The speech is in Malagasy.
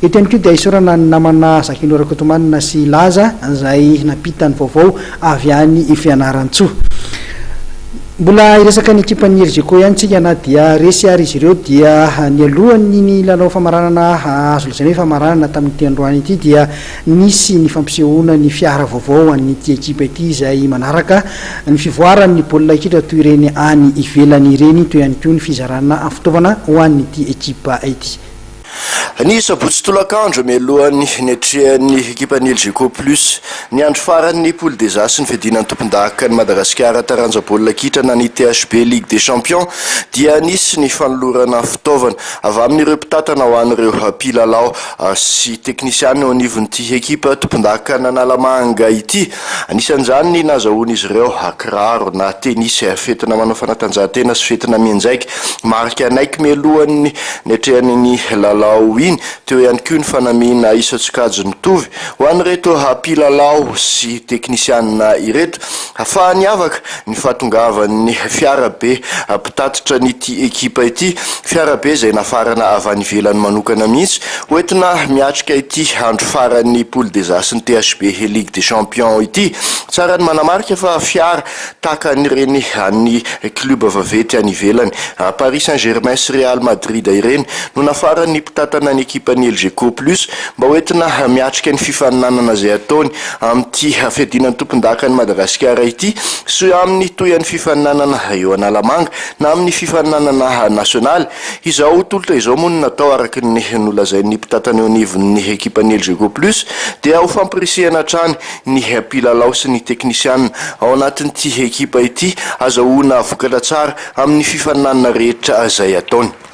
Eto ihany koa dia isaorana ny namana Zakino Rakotomanana sy Laza izay nampita ny vaovao avy any Fianarantsoa. Mbola hiresaka ny ekipan'ny Elgeco ihany tsika na dia resy ary izy ireo dia nialohan'ny lalao famaranana azo lazaina hoe famaranana tamin'ity androany ity dia nisy ny fampisehoana ny fiara vaovao an'ity ekipa ity izay manaraka ny fivoaran'ny baolina kitra toy ireny any ivelany ireny toy ihany koa ny fizarana fitaovana ho an'ity ekipa ity. Ny sabotsy tolakandro, mialohan'ny niatrehan'ny ekipan'ny Elgeco Plus ny andro faran'ny Poule des As ny fiadiana ny tompondakan'i Madagasikara taranja baolina kitra na ny THB Ligue des Champions dia nisy ny fanolorana fitaovana avy amin'ireo mpitantana ho an'ireo mpilalao sy teknisiana eo anivon'ity ekipa tompondakan'Analamanga ity. Anisan'izany ny nahazahoan'izy ireo kiraro na tenisy fentina manao fanatanjahantena sy fentina mianjaika. Marika Nike mialohan'ny niatrehany ny lalao iny. Teo ihany koa ny fanamiana isan-tsokajy mitovy ho an'ireto mpilalao sy teknisianina ireto. Fa niavaka ny fahatongavan'ny fiarabe mpitatitra an'ity ekipa ity, fiarabe izay nafarana avy any ivelany manokana mihitsy, hoentina miatrika ity andro faran'ny Poule des As ny THB Ligue des Champions ity. Tsara ny manamarika fa fiara tahaka an'ireny an'ny klioba vaventy any ivelany, Paris Saint Germain sy Real Madrid ireny, no nafaran'ny mpitantana ny ekipan'ny Elgeco Plus mba hoentina miatrika ny fifaninanana izay ataony amin'ity fiadiana ny tompondakan'i Madagasikara ity sy amin'ny tohian'ny fifaninanana eo Analamanga na amin'ny fifaninanana nasionaly. Izao tolotra izao moa no natao araka ny nolazain'ny mpitantana eo anivon'ny ekipan'ny Elgeco Plus dia ho fampirisihana hatrany ny mpilalao sy ny teknisiana ao anatin'ity ekipa ity azahoana vokatra tsara amin'ny fifaninanana rehetra izay ataony.